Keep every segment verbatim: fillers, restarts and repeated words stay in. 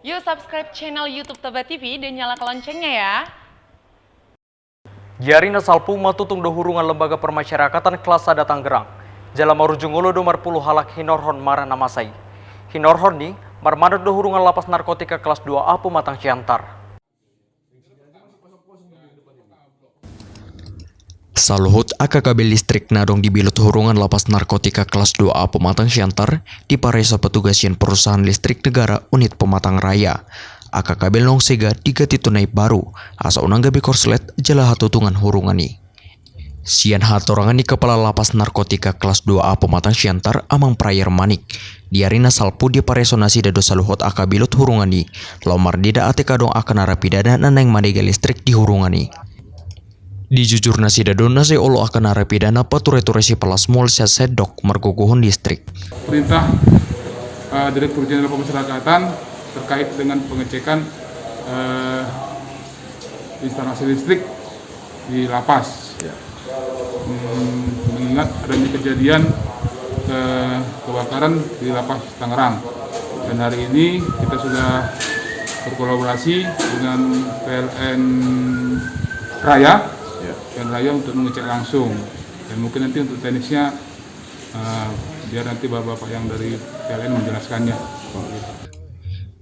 Yuk subscribe channel YouTube Toba T V dan nyalakan loncengnya ya. Di ari na salpu matutung do hurungan Lembaga Permasyarakatan kelas sada Tangerang. Jala marujung olo do marpulu halak hinorhon mara na masa i. Hinorhon ni, marmanat do hurungan lapas narkotika kelas dua A Pematang Siantar. Saluhut angka kabel listrik na adong di bilot hurungan lapas narkotika kelas dua A Pematang Siantar dipareso petugas sian perusahaan listrik negara unit Pematang Raya. Angka kabel naung sega diganti tu na imbaru, asa unang gabe korslet jala hatutungan hurungan i. Sian hatorangan ni kepala lapas narkotika kelas dua A Pematang Siantar, Amang Prayer Manik, di ari na salpu dipareso nasida do saluhut angka bilot hurungan i, laho marnida atik adong angka narapidana na naeng manega listrik di hurungan i. Dijujur nasida do na sai olo angka narapidana patureture sipalas mual sian sendok margogohon listrik. Perintah, eh, Direktur Jenderal Pemasyarakatan terkait dengan pengecekan, eh, instalasi listrik di lapas. Ya. Hmm, mengingat adanya kejadian ke-, kebakaran di lapas Tangerang. Dan hari ini kita sudah berkolaborasi dengan P L N Raya, ya, P L N Raya untuk mengecek langsung. Dan mungkin nanti untuk teknisnya, eh, biar nanti bapak-bapak yang dari P L N menjelaskannya.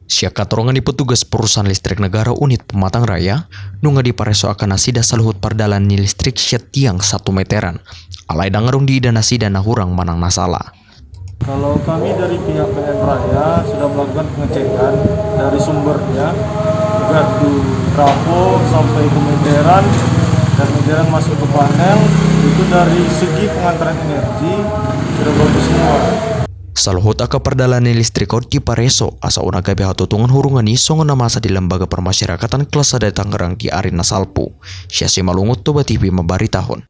Sian hatorangan ni petugas perusahaan listrik negara unit Pematang Raya, nunga dipareso angka nasida saluhut pardalanan ni listrik sian tiang satu meteran. Alai ndang adong diida nasida na hurang manang na sala. Kalau kami dari pihak P L N Raya sudah melakukan pengecekan dari sumbernya, gardu trafo sampai ke meteran, dan meteran masuk ke panel, itu dari segi pengantaran energi sudah bagus semua. Saluhut angka pardalanan ni listrik on dipareso asa unang gabe hatutungan hurungan i songon na masa di Lembaga Permasyarakatan kelas sada Tangerang di ari na salpu. Sian Simalungun, Toba T V mambaritahon.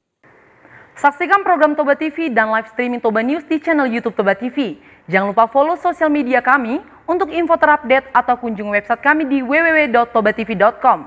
Saksikan program Toba T V dan live streaming Toba News di channel YouTube Toba T V. Jangan lupa follow sosial media kami untuk info terupdate atau kunjungi website kami di w w w dot toba t v dot com.